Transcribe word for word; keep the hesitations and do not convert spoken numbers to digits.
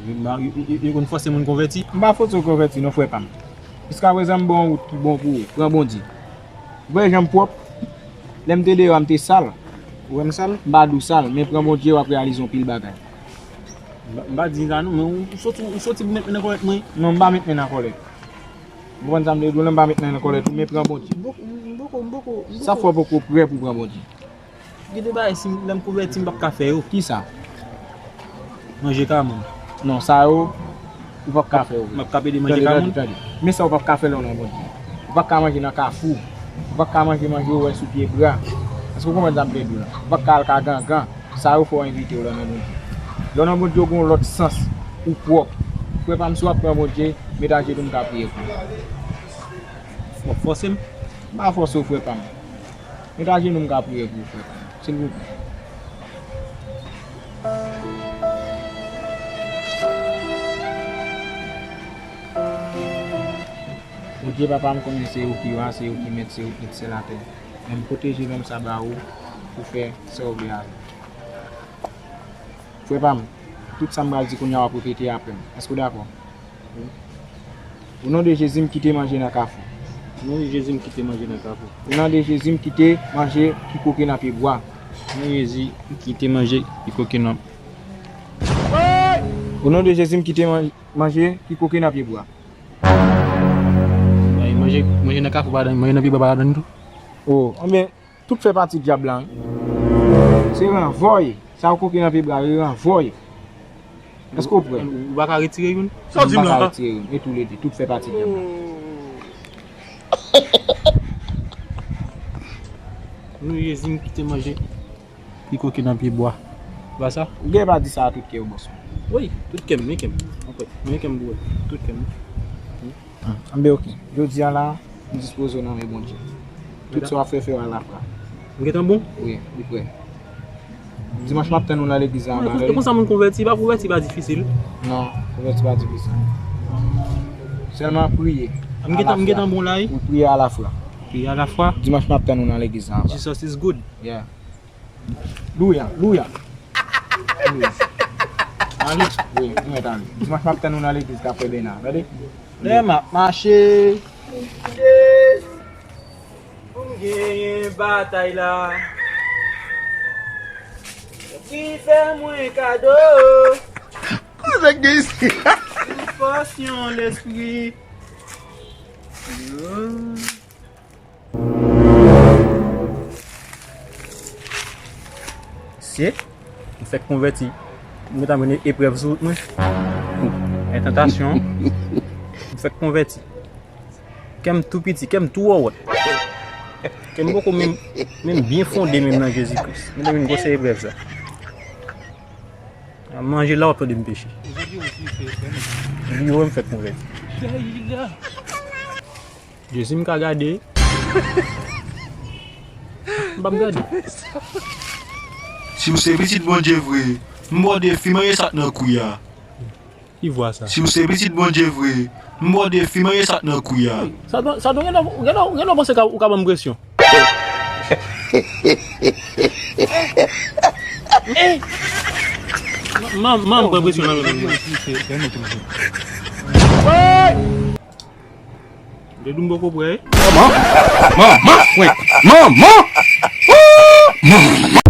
Yo, yo, yo, yo konn fòse moun konvèti? M pa fòse w konvèti non, frè pa m. Jiskaprezan m ba w yon wout ki bon pou ou. Pran Bondye. Ou wè jan m pwòp? Lè m te deyò a, m te sal. Ou wè m sal? M pa di w sal, men pran Bondye, w ap reyalize yon pil bagay. M pa, m pa di sa non, men ou, ou soti, ou soti pou met men nan kòlèt mwen. Non, m pa met men nan kòlèt. Ou konprann sa m vle di w la, m pa met men nan kòlèt ou, men pran Bondye. M poko, m poko, m poko, m poko. Sa fè w poko prè pou pran Bondye. Gen de bagay, si m, lè m konvèti, m p ap ka fè yo. Kisa? Manje ka moun. Non, sa yo, ou p ap ka fè yo. M ap ka pede manje ka moun. Tande, tande, tande. Men sa ou p ap ka fè lè w nan Bondye. Ou p ap ka manje nan kafou. Ou p ap ka manje manje ou wè sou pye bwa. Èske w konprann sa m vle di w la? Ou p ap ka al ka gangan. Sa yo fè w envite w lè w nan Bondye. Lè w nan Bondye, w gen yon lòt sans. Ou pwòp. Frè pa m, si w ap pran Bondye, met ajenou m ka priye pou ou. W ap fòse m? M pa fòse w, frè pa m. Met ajenou m ka priye pou ou, frè pa m. Silvouplè. Bondye, papa m, konnen se ou ki wa, se ou ki mèt, se ou ki sèl atè. Men m pwoteje nonm sa ba ou pou fè sa w vle avè l. Frè pa m, tout sa m pral di kounye a w ap repete apre m. Èske w dakò? O non de Jezi, m kite manje nan kafou. O non de Jezi, m kite manje nan kafou. O non de Jezi, m kite manje ki koke nan pye bwa. O non de Jezi, m kite manje ki koke nan. O non de Jezi, m kite man-, manje ki koke nan pye bwa. Ay, manje, manje nan kafou pa ladan, manje nan pye bwa pa ladan tou. O, anben, tout fè pati dyab la, wi. Se ranvòy. Sa w koke nan pye bwa, se ranvòy. Èske w prè? Ou pa ka retire youn? Sa w di m la? M pa ka retire youn. E toulede, tout fè pati dyab la. Nou ye zim kite manje. Li koke nan pye bwa. Ou pa sa? Ou gen pa di sa a tout kè w, bòs mwen. Wi, tout kè m, men kè m. Anfèt, men kè m pou wè. Tout kè m. Anben, oke. Jodi a la, m dispoze w nan men Bondye. Tout sa w ap fè, fè w alafwa. M gentan bon? Wi, li prè. Dimanch m ap tann ou nan legliz la anba, tande? Konsa moun konvèti, pa konvèti pa difisil. Non, konvèti pa difisil. Sèlman priye. M gentan, m gentan bon la, wi. Wi, priye alafwa. Priye alafwa. Dimanch m ap tann ou nan legliz la anba. Jesus is good. Yeah. Louya, louya. Louya. Ale. Wi, nou mèt ale. Dimanch m ap tann ou nan legliz Kapwè Bena, tande? Lè m ap mache, pou m genyen batay la. Ki fè mwen kado. Kote nèg gen isi? Yon pòsyon lespri. Yo. Se, m fèk konvèti. M gentan mennen eprèv sou wout mwen. Gen tantasyon. M fèk konvèti. Kè m tou piti, kè m tou wòwòt. Kè m poko menm, menm byen fonde menm nan Jezi Kris. M te vin gwosè eprèv sa. Manje la w ap tande m peche. Li wè m fèk konvèti. Jezi m ka gade. M p ap gade. Si w se pitit Bondye vre, m ba w defi manje sa k nan kwi a. Ki vwa sa? Si w se pitit Bondye vre, m ba w defi manje sa k nan kwi a. Sa don, sa don, gen lè, gen lè, gen lè w panse ka, ou ka ban m presyon. Eh! Man, man, man pran presyon nan men m. Dedoum poko prè. Manman! Manman! Manman! Manman! Woo! Manman!